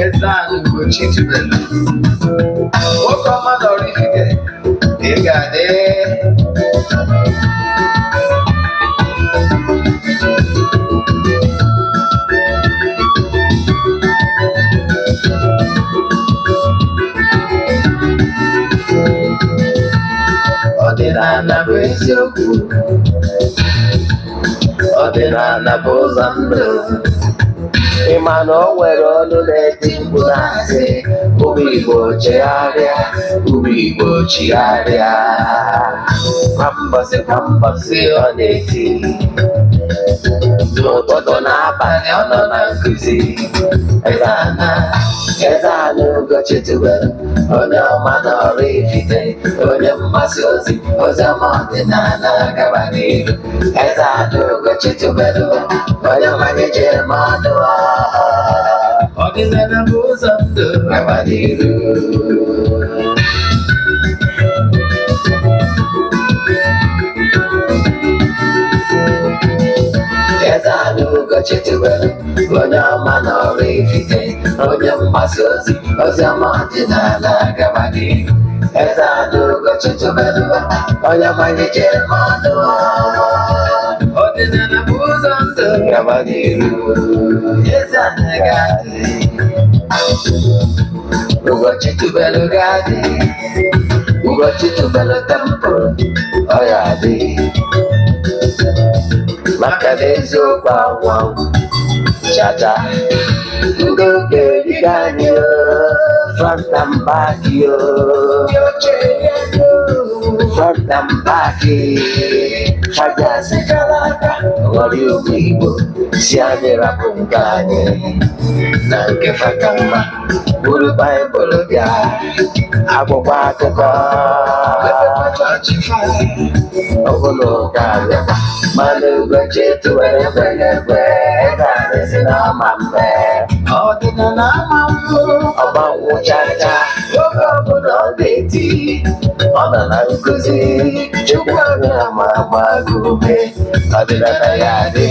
Eze-Ana Ugochi tubelu, nwoke ọma na Oraifite, ị ga-adị. Ọdịnala bụ eziokwu, ọdịnala bụ ụzọ ndụ. Ị ma na o nwere olu na-eti mkpu na-asị, ụmụ Igbo chegharịa, ụmụ Igbo chigharịa. Kwa mbọsị kwa mbọsị ọ na-eti, n'ụtụtụ n'abalị ọ nọ na nkụzi. Eze-Ana, Eze-Ana Ugochi tubelu, onye ọma na Oraifite, onye mgbasa ozi ozi ọma ọdịnala, gaba n'iru. Eze-Ana Ugochi tubelu, onye ọma gị ji eme ọnụ. Ọdịnala bụ ụzọ ndụ, gaba n'iru. Eze-Ana Ugochi tubelu, onye ọma na Oraifite, onye mgbasa ozi ozi ọma ọdịnala, gaba n'iru. Eze-Ana Ugochi tubelu, onye ọma gị ji eme ọnụ. Ọdịnala bụ ụzọ ndụ, gaba n'iru. Eze-Ana ga-adị, Ugochi tubelu ga-adị, Ugochi tubelu temple ọ ya adị, maka na eziokwu anwụ anwụ chacha. Ndị oge eriga anyị o, front and back o, front and back. Fajas gara aga ghọrọ ụmụ Igbo si anyị rapụ nke anyị na nke faka mma, buru Baịbụl bịa, akwụkwọ akụkọ, chọọchị fa ọbụla ụka abịakwa. Mana Ugochi tụwere ekweghị ekwe, eze anyị si na ọma mme. Ọdịnala ama mbụ ọgba nwụchacha. Oge ọbụla ọ na-eti, ọ nọ na nkụzi. Chukwu abịa ma gbaa gị ume. Ọdịnala ya adị.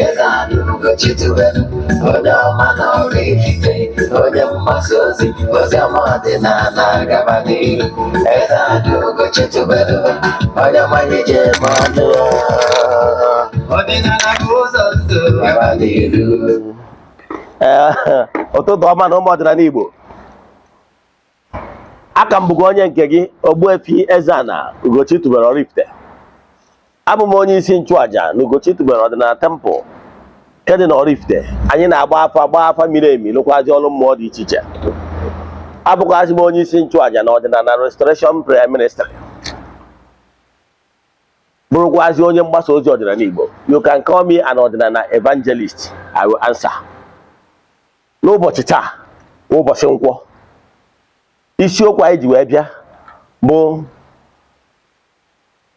Eze anyị Ugochi tubelu, onye ọma na Oraifite, onye mgbasa ozi ozi ọma ọdịnala, gaba n'iru. Eze anyị Ugochi tubelu, onye ọma anyị ji eme ọnụ. Ọdịnala bụ ụzọ ndụ, gaba n'iru. Ee, ụtụtụ ọma na ụmụ ọdịnala Igbo. Aka m bụkwa onye nke gị, Ogbuefi Eze-Ana Ugochi tubelu Oraifite. Abụ m onye isi nchụaja na Ugochi tubelu ọdịnala temple nke dị na Oraifite. Anyị na-agba afa, gba afa miri emi, lụkwazi ọrụ mmụọ dị iche iche. Abụkwazị m onye isi nchụaja na Ọdịnala Restoration Prayer Ministry, bụrụkwazị onye mgbasa ozi ọdịnala Igbo. You can call me an ọdịnala evangelist, I will answer. N'ụbọchị taa, ụbọchị Nkwọ, isiokwu anyị ji wee bịa bụ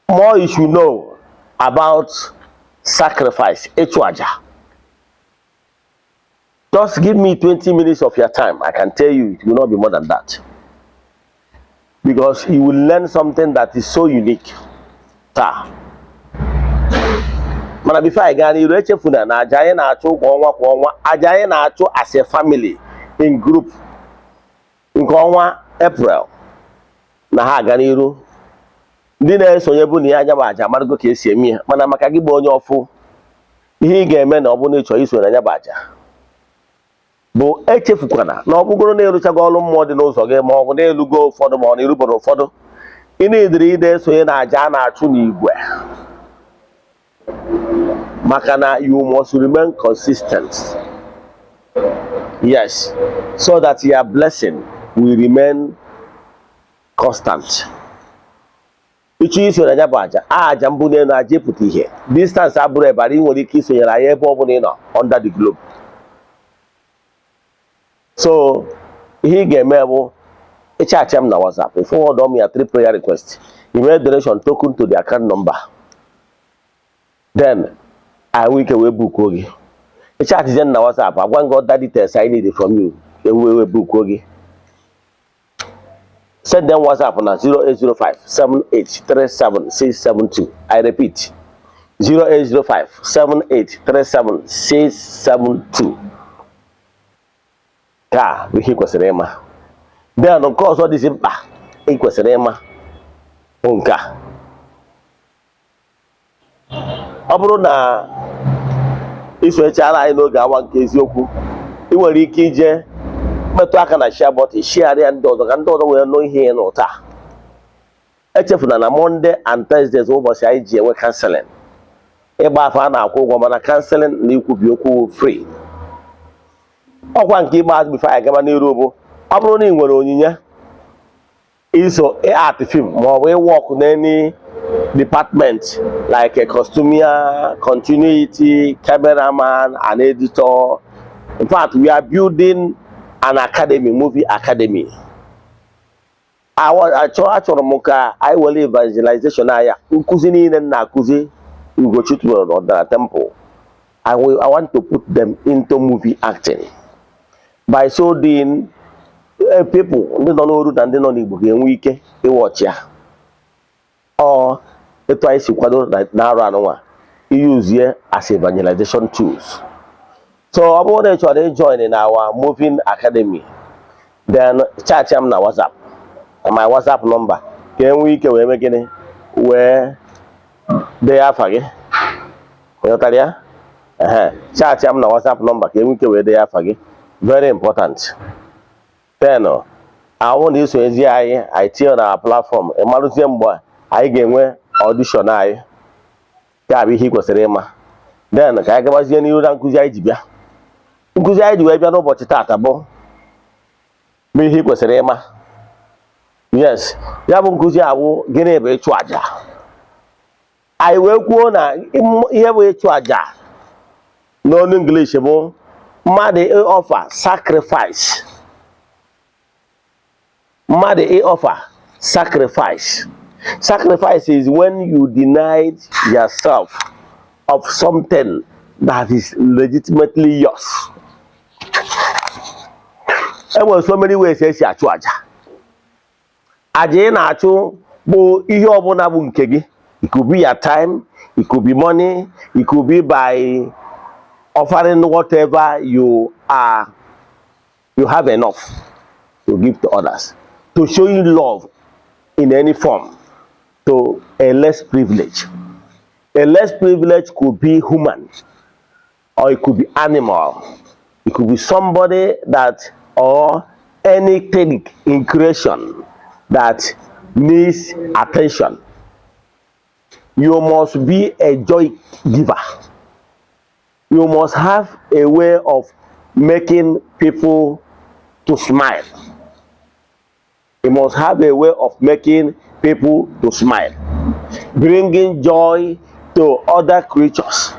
"More you should know about sacrifice", ịchụ aja. Just give me 20 minutes of your time. I can tell you it will not be more than that, because you will learn something that is so unique taa. Mana before anyị gaa n'iru, echefuna na aja anyị na-achụ kwa ọnwa kwa ọnwa, aja anyị na-achụ as a family in group, nke ọnwa April na ha aga n'iru. Ndị na-esonye bụ na ya anya bụ aja amarago ka esi eme ya. Mana maka gị bụ onye ọfụ, ihe ị ga-eme na ọ bụrụ na ị chọrọ iso na ya bụ aja bụ, echefukwana na ọ bụgoro na ịrụchago ọrụ mmụọ dị n'ụzọ gị, ma ọ bụ na-elugo ụfọdụ, ma ọ na irubere ụfọdụ, ị na-ediri ide esonye na aja a na-achụ n'igwe, maka na you must remain consistent, yes, so that your blessing will remain constant. Ịchọ iso na ya bụ aja, aja mbụ n'elu, aja ịpụta ihe, distance abụrụ ebara. Ị nwere ike isonyere anyị ebe ọ bụla ị nọ under the globe. So ihe ị ga-eme bụ ịchat m na WhatsApp, forward m ya three prayer request, you make donation token to the account number, then I will ike wee bookuo gị. Ịchatzie m na WhatsApp, agwa gị other details I need from you, ewe wee bookuo gị. Send them WhatsApp na 0805 7837 672. I repeat, 0805 7837 672. Ka bụ ihe ị kwesịrị ịma. Then nke ọzọ dịzi mkpa ị kwesịrị ịma bụ nke a: ọ bụrụ na isonyechara anyị n'oge awa nke eziokwu, ị nwere ike ije metụ aka na share button, share ya ndị ọzọ, ka ndị ọzọ wee nụ ihe ị nụ taa. Echefuna na Monday and Thursdays bụ ụbọchị anyị ji enwe counseling. Ịgba afa a na-akwụ ụgwọ, mana counseling na ikwubi okwu free. Ọkwa nke ikpeazụ before anyị gaba n'iru bụ, ọ bụrụ na ị nwere onyinye iso art film maọbụ ịwork n'any department like a costumier, continuity, cameraman and editor. In fact, we are building an academy, movie academy. Achọrọ m ka anyị were evangelization anya nkụzi niile m na-akụzi Ugochi tubelu n'Ọdịnala Temple. I want to put them into movie acting. By so doing, people ndị nọ n'oru na ndị nọ n'Igbo ga-enwe ike ịwatch ya. Ọ etu anyị si kwado na-arụ anụnwa iyuzie as evangelization tools. So ọ bụrụ na ị chọrọ ijoin na our moving academy, then chat m na WhatsApp, na my WhatsApp number, ka e nwee ike wee mee gịnị, wee dee afa gị. Ịghọtara ya? Ehe, chat m na WhatsApp number ka e nwee ike wee dee afa gị. Very important. Then ahụ na isonyezi anyị, anyị tinye na platform, ị marụzie mgbe anyị ga-enwe audition anyị. Ya bụ ihe ị kwesịrị ịma. Then ka anyị gabazie n'ihu na nkụzi anyị ji bịa. Nkụzi anyị ji wee bịa n'ụbọchị taata bụ ihe ị kwesịrị ịma. Yes, ya bụ nkụzi awụ gịnị bụ ịchụ àjà. Anyị wee kwuo na ihe bụ ịchụ àjà n'olu English bụ mmadụ ịoffer sacrifice, mmadụ ịoffer sacrifice. Sacrifice is when you denied yourself of something that is legitimately yours. Enwere so many ways esi achụ àjà. Àjà ị na-achụ bụ ihe ọbụla bụ nke gị. It could be your time, it could be money, it could be by offering whatever you have enough to give to others, to show you love in any form to a less privilege. A less privilege could be human or it could be animal, it could be somebody that or anything in creation that needs attention. You must be a joy giver. You must have a way of making people to smile. You must have a way of making people to smile, bringing joy to other creatures.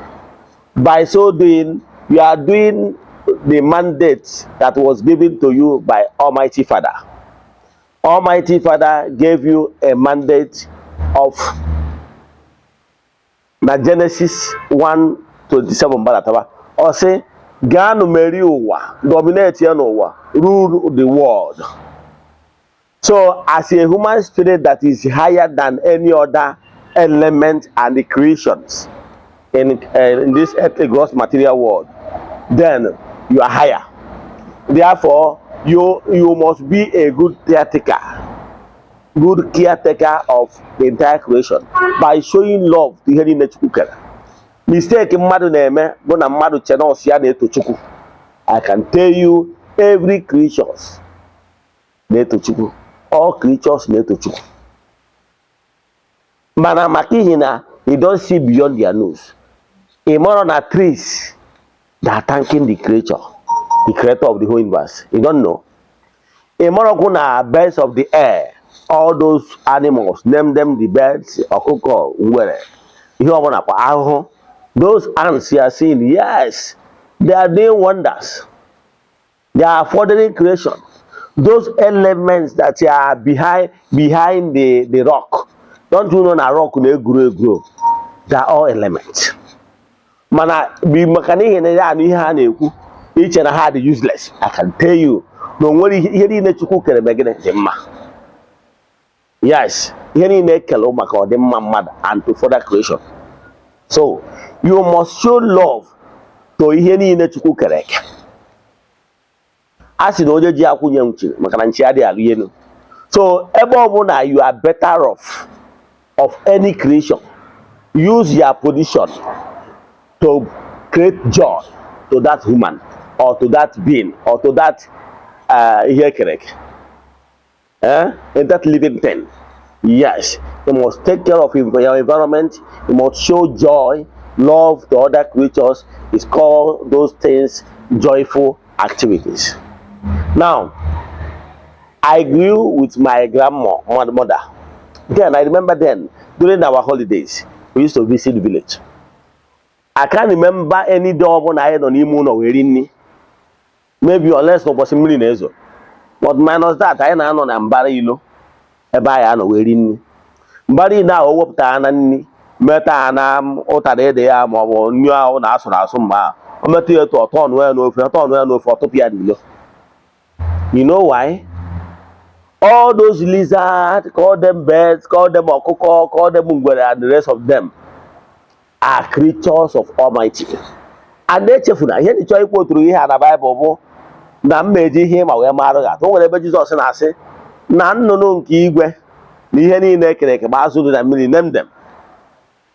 By so doing, you are doing the mandate that was given to you by Almighty Father. Almighty Father gave you a mandate of na Genesis 1:27 balataba, ọ sị, "Gaanụ merie ụwa, dominate ya n'ụwa, rule the world." So as a human spirit that is higher than any other element and the creations in this earthly gross material world, then you are higher. Therefore, you must be a good caretaker, good caretaker of the entire creation by showing love to ihe niile Chukwu kere. Mistake mmadụ na-eme bụ na mmadụ che na ọsị ya na-eto Chukwu. I can tell you, every creatures na-eto Chukwu. All creatures na-eto Chukwu, mana maka ihi na you don't see beyond their nose, ị mara na trees, they are thanking the creature, the creator of the whole universe. You don't know. Ị marakwu na birds of the air, all those animals, name them, the birds, ọkụkọ, ngwere, ihe ọbụla kwa ahụhụ, those ants you are seeing, yes, they are doing wonders. They are furthering creation. Those elements that are behind the rock, don't you know na rock na-egwuru egwu? They are all elements. Mana bi maka n'ihi na ya anụ ihe ha na-ekwu, iche na ha dị useless. I can tell you na o nwere ihe niile Chukwu kere megide dị mma. Yes, ihe niile ekele maka ọdịmma mmadụ and to further creation. So you must show love to ihe niile Chukwu kere eke. A sị na onye ji akwụnye nchi maka na nchi adịghị alụ elu. So ebe ọbụla you are better off of any creation, use your position to create joy to that human or to that being or to that ihe ekere eke, eh? In that living thing. Yes, you must take care of your environment. You must show joy, love to other creatures. It's called those things joyful activities. Now, I grew with my grandma, mother. Then I remember then, during our holidays, we used to visit the village. I can't remember any day ọbụla anyị nọ n'ime ụlọ wee ri nri. Maybe unless n'ụbọchị mmiri na-ezo. But minus that, anyị na-anọ na mbara ilo ebe anyị anọ wee ri nri. Mbara ilo ahụ o wepụtara na nri, meta na ụtara ede ya ma ọ bụ nri ahụ na asụrụ asụ mgbe ahụ. O metụ ya etu ọtọ ọnụ ya n'ofe, ọtọ ọnụ ya n'ofe, ọ tụpụ ya n'ilo. You know why? All those lizards, call them birds, call them ọkụkọ, call them ngwere and the rest of them are creatures of Almighty. And echefuna ihe ndị chọrọ ikwu oturu ihe a na Baịbụl bụ na m eji ihe ịma wee marụ gị atụ. O nwere ebe Jizọs na-asị na nnụnụ nke igwe na ihe niile ekere eke ma azụ dị na mmiri, name them,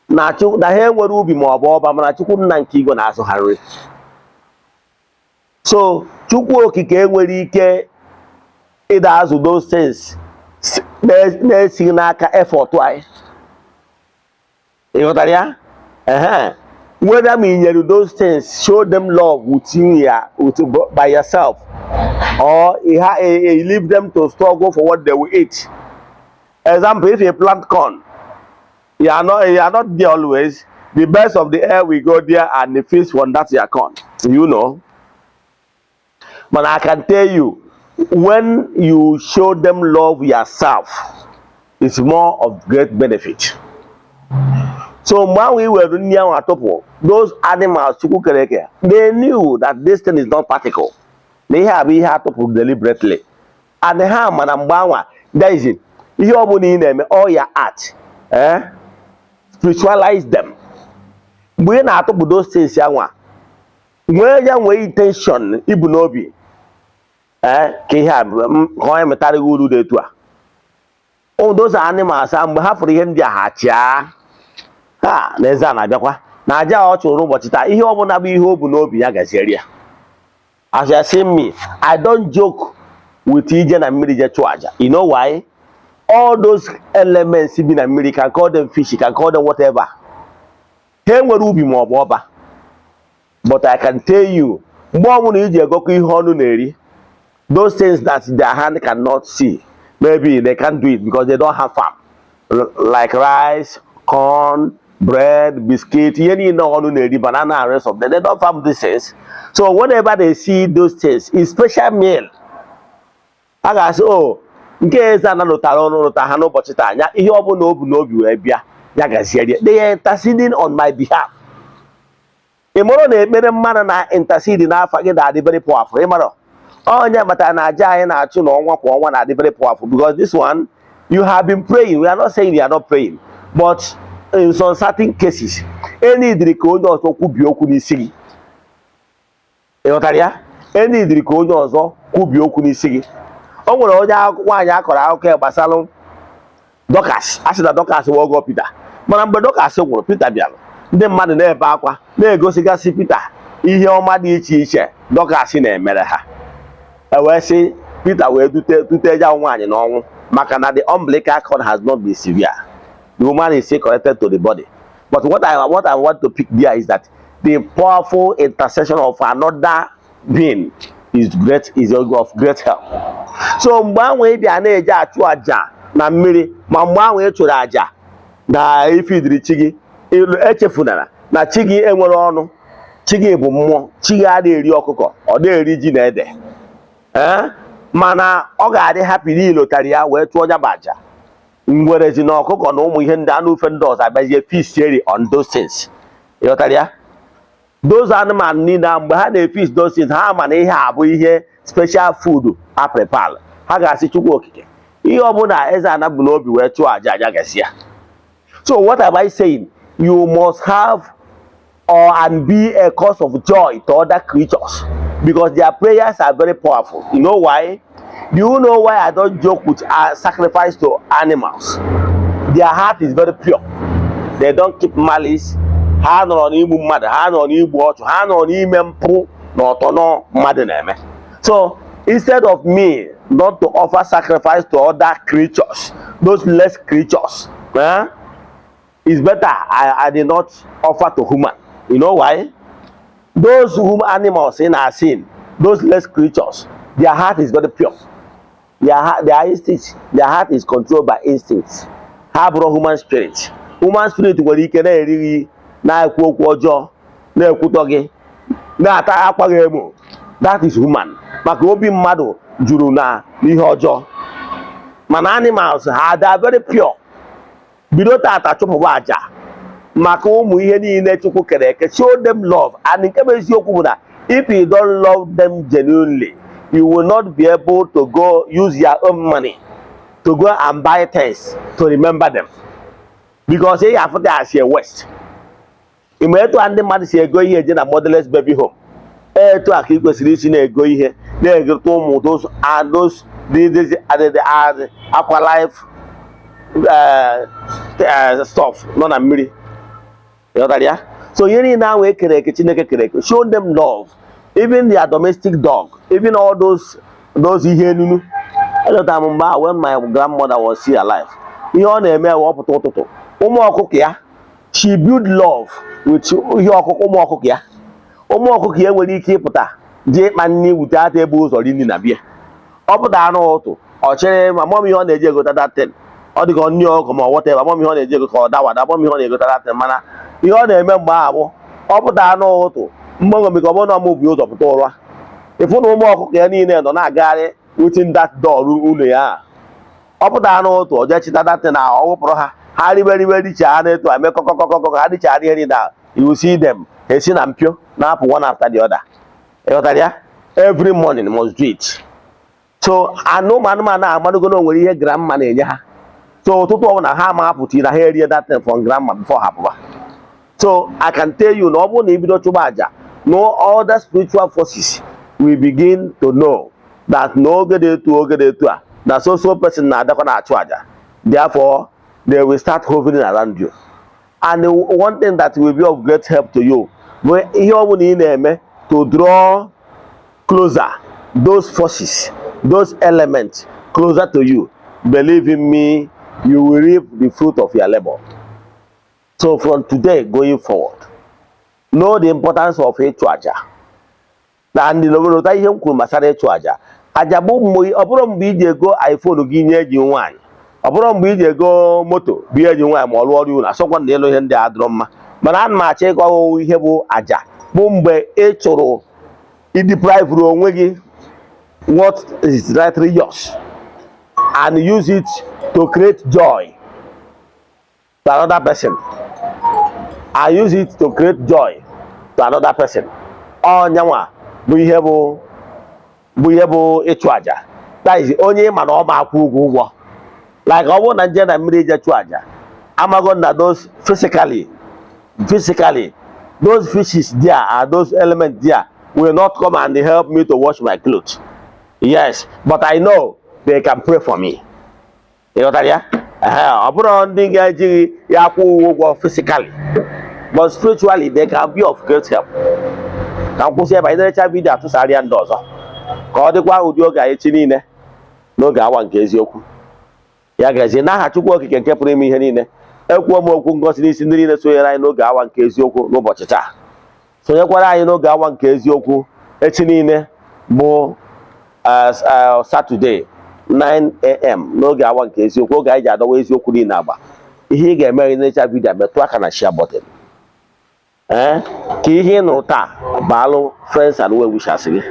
na na ha enwere ubi ma ọ bụ ọba, mana Chukwu nna nke igwe na-azụ ha nri. So Chukwu Okike enwere ike ịda azụ those things na-esighị n'aka effort anyị. Ị ghọtara ya? Ehe, whether ma ị nyere those things, show them love with you ya with by yourself, or you, ha, you leave them to struggle for what they will eat. Example, if you plant corn, you are not there always. The birds of the air will go there and the feast from that your corn. But I can tell you, when you show them love yourself, it's more of great benefit. So mgbe ahụ i were nri ahụ atụpụ, those animals Chukwu kere eke, they knew that this thing is not particle, na ihe a bụ ihe atụpụrụ deliberately, and ha ma na mgbe anwa there is ihe ọbụla ị na-eme, all your art, eh? Spiritualize them. Mgbe ị na-atụpụ those things anwa, nwee ya, nwee intention ibu n'obi, ee, ka ihe a ka onye metara gị uru dị etu a. Oh, those animals a, mgbe ha fụrụ ihe ndị a, ha chịa ha na eze a na-abịakwa na aja a ọ chụrụ n'ụbọchị taa. Ihe ọbụla bụ ihe o bu n'obi ya gaziere ya. As you are seeing me, I don't joke with ije na mmiri je chụọ aja. You know why? All those elements bi na mmiri, can call them fish, can call them whatever, ha enwere ubi ma ọ bụ ọba. But I can tell you, mgbe ọbụla iji egokọ ihe ọnụ na-eri, those things that their hand cannot see, maybe they can't do it because they don't have farm, like rice, corn, bread, biscuit, ihe niile ọnụ na-eri, banana and rest of them, they don't farm these things. So whenever they see those things, it's special meal. A ga-asị, "O nke eze ana lụtara ọnụ lụta ha n'ụbọchị taa ya." Ihe ọbụla o bu n'obi wee bịa ya gaziere. They are interceding on my behalf. Ị mụrụ na ekpere mmadụ na intercede n'afa gị na-adị very powerful. Ị mara onye kpatara na aja anyị na-achụ n'ọnwa kwa ọnwa na-adị very powerful, because this one, you have been praying. We are not saying you are not praying, but in some certain cases, enidiri ka onye ọzọ kwubie okwu n'isi gị. Ị ghọtara ya? Enidiri ka onye ọzọ kwubie okwu n'isi gị. O nwere onye nwaanyị akọrọ akụkọ ya gbasara Dorcas. A sị na Dorcas wee ọgọ Pita, mana mgbe Dorcas nwụrụ, Pita bịara, ndị mmadụ na-ebe akwa, na-egosigasị Pita ihe ọma dị iche iche Dorcas na-emere ha. E wee sị Pita wee dute dute ya nwaanyị n'ọnwụ, maka na the umbilical cord has not been severed. The woman is still connected to the body. But what I want to pick there is that the powerful intercession of another being is great, is of great help. So mgbe ahụ ị bịa na-eje achụ àjà na mmiri, ma mgbe ahụ ị chụrụ àjà na ifidiri chi gị, echefunara na chi gị enwere ọnụ. Chi gị bụ mmụọ. Chi gị adịghị eri ọkụkọ, ọ dịghị eri ji na ede, ee, mana ọ ga-adị happy n'ilotara ya wee chụọ ya bụ àjà. Ngwere ji na ọkụkọ na ụmụ ihe ndị anụ ufe ndị ọzọ abịazie feast on those things. Ịghọtara ya? Those anụmanụ niile a, mgbe ha na-efeast those things, ha ma na ihe a bụ ihe special food a prepare. Ha ga-asị, "Chukwu Okike, ihe ọbụla eze ana bụ n'obi wee chụọ àjà aja gasị ya." So what am I saying? You must have or and be a cause of joy to other creatures. Because their prayers are very powerful. You know why? Do you know why I don't joke with sacrifice to animals? Their heart is very pure. They don't keep malice. Ha nọrọ n'igbu mmadụ, ha nọrọ n'igbu ọchụ, ha nọrọ n'ime mpụ na ọtọnọ mmadụ na-eme. So instead of me not to offer sacrifice to other creatures, those less creatures, eh, it's better I did not offer to human. You know why? Those whom animals in are seen, those less creatures, their heart is very pure. Their heart, their instincts, their heart is controlled by instincts. Ha bụrụ human spirit. Human spirit nwere ike na-erighị, na-ekwu okwu ọjọọ, na-ekwutọ gị, na-ata akwa gị emo. That is human. Maka obi mmadụ juru na ihe ọjọọ. Mana animals ha, they are very pure. Bido tata chụpụba aja maka ụmụ ihe niile Chukwu kere eke. Show them love. And nke bụ eziokwu bụ na if you don't love them genuinely, you will not be able to go use your own money to go and buy things to remember them, because ị ga-afụta as a waste. Ime etu a ndị mmadụ si ego ihe eje na motherless baby home, etu a ka ị kwesịrị isi na-ego ihe na-egote ụmụ those and those the aqua life stuff nọ na mmiri. Ịghọtara ya? So ihe niile ahụ ekere eke, Chineke kere eke, show them love. Even their domestic dog, even all those ihe enunu. Elọtara m mgbe ahụ when my grandmother was still alive, ihe ọ na-eme wee ọ pụta ụtụtụ, ụmụ ọkụkọ ya, she build love with ihe ọkụkọ, ụmụ ọkụkọ ya. Ụmụ ọkụkọ ya nwere ike ịpụta jee ịkpa nri wute ata ebe ụzọ ri nri na bịa. Ọ pụtara n'ụtụ, ọ chere ma mọm ihe ọ na-eji egota datin, ọ dịka nri ọkụ ma ọ whatever, mọm ihe ọ na-eji ego ka ọ dawada, mọm ihe ọ na-egota datin. Mana ihe ọ na-eme mgbe ahụ bụ ọ pụtara n'ụtụ mgbanwe ka ọ bụrụ na ọmụ bi ụzọ pụta ụra, ịfụ na ụmụ ọkụkọ ya niile nọ na-agagharị within that door ụlọ ya. Ọ pụtara n'ụtụ, ọ jee chịta datin na ọ wụpụrụ ha, ha ribe ribe, richaa na-eto eme kọkọkọkọ, ha richara ihe niile a, you will see them, ha esi na mpio na-apụ one after the other. Ịghọtara ya? Every morning must do it. So anụ ụmụ anụmanụ a amadogo na o nwere ihe grandma na-enye ha. So ụtụtụ ọbụla ha ma apụta na ha erie that thing from grandma before ha pụba. So I can tell you na ọ bụrụ na ibido chụba aja, no other spiritual forces will begin to know that n'oge dị etu, oge dị etu a, na so so person na-adakwa na-achụ aja. Therefore they will start hovering around you. And the one thing that will be of great help to you bụ ihe ọ bụla ị na-eme to draw closer those forces, those elements closer to you, believe in me, you will reap the fruit of your labor. So from today going forward, know the importance of ịchụ aja na ndị lota ihe m kwuru gbasara ịchụ aja. Aja bụ mgbe ọ bụrụ mgbe iji ego iPhone gị nye ji nwaanyị, ọ bụrụ mgbe iji ego moto bụ ihe ji nwaanyị ma ọ lụọ ọrụ ụlọ. Asọkwa na ịlụ ihe ndị a dịrọ mma, mana ana m achọ ịkọwa ihe bụ aja bụ mgbe ị chụrụ ideprive onwe gị what is rightly yours and use it to create joy to another person. I use it to create joy to another person. Ọnyanwa bụ ihe bụ ihe bụ ịchụ aja. That is, onye ị ma na ọ ma akwụ ụgwọ, like ọ bụrụ na nje na mmiri ije chụọ aja, amago na those physically those fishes there and those elements there will not come and help me to wash my clothes, yes, but I know they can pray for me. Ị ghọtara ya? Ehe, ọ bụrụ ndị ga-ejighị ya akwụ ụgwọ physically, but spiritually they can be of great help. Ka m kwụsị ebe anyị. Na-erecha video, atụsara ya ndị ọzọ ka ọ dịkwa ụdị oge anyị echi niile n'oge awa nke eziokwu. Ya gazie. N'aha Chukwu Okike nke pụrụ ime ihe niile, ekwuo m okwu ngosi n'isi ndị niile sonyere anyị n'oge awa nke eziokwu n'ụbọchị taa. Sonyekwara anyị n'oge awa nke eziokwu echi niile bụ Saturday 9 a.m. n'oge awa nke eziokwu, oge anyị ji adọwa eziokwu niile agba. Ihe ị ga-eme n'echa video, metụ aka na share button, ee, ka ihe ị nụrụ taa baalụ friends and well wishers gị.